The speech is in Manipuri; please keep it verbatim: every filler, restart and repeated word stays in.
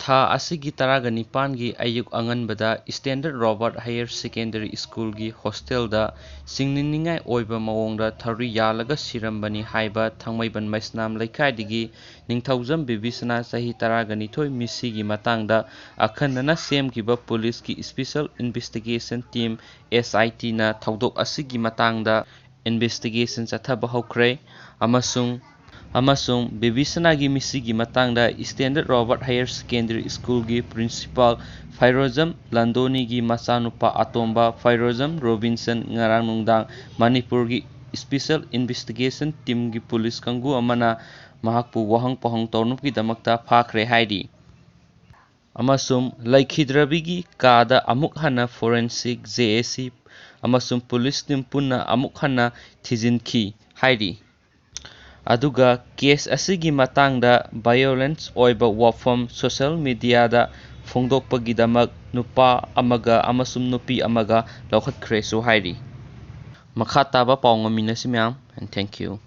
ꯊꯥ ꯑꯁꯤꯒꯤ ꯇꯔꯥꯒ ꯅꯤꯄꯥꯟꯒꯤ ꯑꯌꯨꯛ ꯑꯉꯟꯕꯗ Standard Robert Higher Secondary Schoolꯒꯤ hostelꯗ ꯁꯤꯡꯅꯅꯤꯡꯉꯥꯏ ꯑꯣꯏꯕ ꯃꯑꯣꯡꯗ ꯊꯧꯔꯤ ꯌꯥꯜꯂꯒ ꯁꯤꯔꯝꯕꯅꯤ ꯍꯥꯏꯕ ꯊꯥꯡꯃꯩꯕꯟ ꯃꯩꯁꯅꯥꯝ ꯂꯩꯀꯥꯏꯗꯒꯤ ꯅꯤꯡꯊꯧꯖꯝ ꯕꯤꯕꯤꯁꯅꯥ, ꯆꯍꯤ ꯇꯔꯥꯒ ꯅꯤꯊꯣꯏ, ꯃꯤꯁꯤꯒꯤ ꯃꯇꯥꯡꯗ ꯑꯈꯟꯅꯅ ꯁꯦꯝꯈꯤꯕ ꯄꯨꯂꯤꯁꯀꯤ Special Investigation Team, SITꯅ ꯊꯧꯗꯣꯛ ꯑꯁꯤꯒꯤ ꯃꯇꯥꯡꯗ investigation ꯆꯠꯊꯕ ꯍꯧꯈ꯭ꯔꯦ ꯑꯃꯁꯨꯡ ꯑꯃꯁꯨꯡ ꯕꯤꯕꯤꯁꯅꯥꯒꯤ ꯃꯤꯁꯤꯒꯤ ꯃꯇꯥꯡꯗ Standard Robert Higher Secondary Schoolꯒꯤ principal ꯐꯩꯔꯣꯖꯝ ꯂꯟꯗꯣꯅꯤꯒꯤ ꯃꯆꯥꯅꯨꯄꯥ ꯑꯇꯣꯝꯕ ꯐꯩꯔꯣꯖꯝ ꯔꯣꯕꯤꯟꯁꯟ ꯉꯔꯥꯡ ꯅꯨꯡꯗꯥꯡ ꯃꯅꯤꯄꯨꯔꯒꯤ Special Investigation Teamꯒꯤ ꯄꯨꯂꯤꯁ ꯀꯥꯡꯕꯨ ꯑꯃꯅ ꯃꯍꯥꯛꯄꯨ ꯋꯥꯍꯪ ꯄꯥꯎꯍꯪ ꯇꯧꯅꯕꯒꯤꯗꯃꯛꯇ ꯐꯥꯈ꯭ꯔꯦ ꯍꯥꯏꯔꯤ꯫ ꯑꯃꯁꯨꯡ ꯂꯩꯈꯤꯗ꯭ꯔꯕꯤꯒꯤ ꯀꯥꯗ ꯑꯃꯨꯛ ꯍꯟꯅ forensic, JAC ꯑꯃꯁꯨꯡ ꯄꯨꯂꯤꯁ team ꯄꯨꯟꯅ ꯑꯃꯨꯛ ꯍꯟꯅ ꯊꯤꯖꯤꯟꯈꯤ ꯍꯥꯏꯔꯤ꯫ ꯑꯗꯨꯒ case ꯑꯁꯤꯒꯤ ꯃꯇꯥꯡꯗ violence ꯑꯣꯏꯕ ꯋꯥꯐꯝ social mediaꯗ ꯐꯣꯡꯗꯣꯛꯄꯒꯤꯗꯃꯛ ꯅꯨꯄꯥ ꯑꯃꯒ ꯑꯃꯁꯨꯡ ꯅꯨꯄꯤ ꯑꯃꯒ ꯂꯧꯈꯠꯈ꯭ꯔꯦꯁꯨ ꯍꯥꯏꯔꯤ꯫ ꯃꯈꯥ ꯇꯥꯕ ꯄꯥꯎ ꯉꯝꯃꯤꯟꯅꯁꯤ ꯃꯌꯥꯝ, and thank you꯫